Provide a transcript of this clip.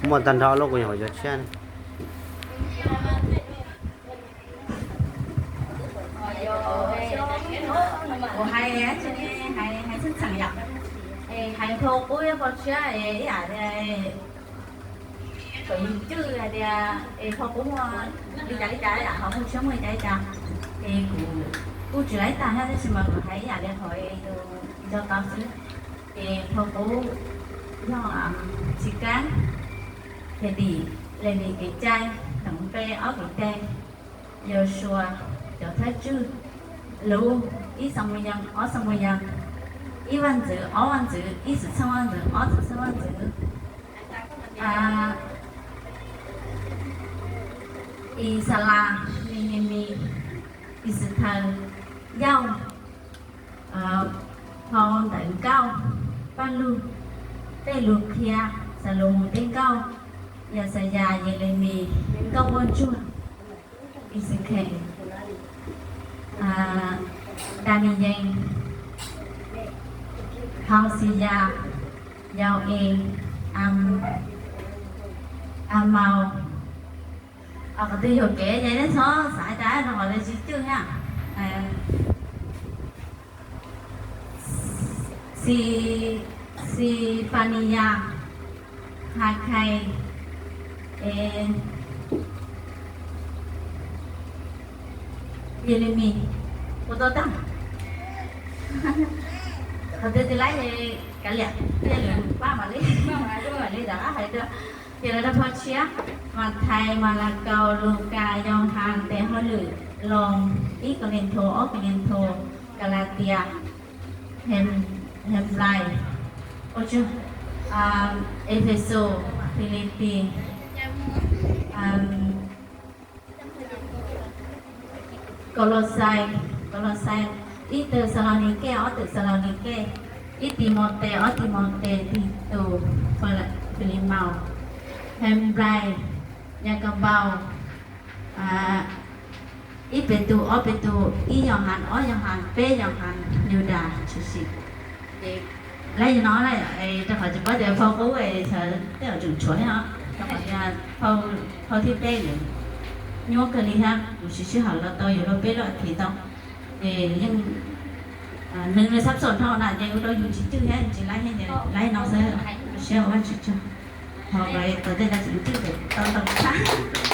Muaj tag nrho lub kuv nyuam qhuav cov tshiab. Kuv hais, hais txheej txheem yom. Es hais phau qub phau tshiab es ib yam li kom yus cwj hais tias es phau qub muaj li cas li cas yom, ho phau tshiab muaj li cas li cas. Es kuv kuj tsis laib tag thiab tab sis mas kuv hais ib yam li qhov yus nco tau xwb. Ces phau qub yog Txiv Kab, Ces Dim, Levis kev cai, Toom Npe ob kev cai, Yausuas cov thawj tswj, Lus ib Xamuyees ob Xamuyees, ib Vaj Ntxwv ob Vaj Ntxwv, ib Xwmtxheej Vaj Ntxwv ob Xwmtxheej Vaj Ntxwv, Ixalas, Nehemis, Ixataws, Yauj, phau Ntawv Nkauj, Paj Lug, Tej Lus Qhia, Xalumoos Tej Nkauj, Yaxayas, Yelemis, Nkauj Ua Ntsuag, Ixakhees, Daniyees, Hauxiyas, Yau-es, Amaus, qhov twg yuam kev ces nej txhob xav tas rau qhov twg tsis cwj na. Xi, Xiphaniyas, Hakhais, Yelemis, ua tau tag. Qhov twg tsis laib kav liam, thiaj li pab mam li, mam li rov qab hais dua. Ces lawv rau phau tshiab, Mathais, Malakaus, Lukas, Yauhas, Tes Hauj Lwm, Loos, ib Kauleethaus, ob Kauleethaus, Kalatias, Henplais, Efexus, Filipis, Kaulauxais, Kaulauxais, ib Texalaunikes, ob Texalaunikes, ib Timautes, ob Timautes, Titus, Filimaus, Henplais, Yakapaus, ib Petus, ob Petus, ib Yauhas, ob Yauhas, peb Yauhas, Yudas, tshwm sim. Ces laib li no, rau qhov tsis paub tias phau qub es sawv tej zaum tseem tshuav thiab os, rau qhov tias phau thib peb nws nyuaj kawg li thiab, kuv siv sij hawm los tau yuav luag peb lub as thiv tau. Ces yeej nws nws xab xom dhau na ces ua rau yus tsis cwj thiab yus tsis laib thiab ces laib no xwb, siab ua Vajtswv tsaug. Ho lawv tau tej no tseem cwj ces tau tau tshaj.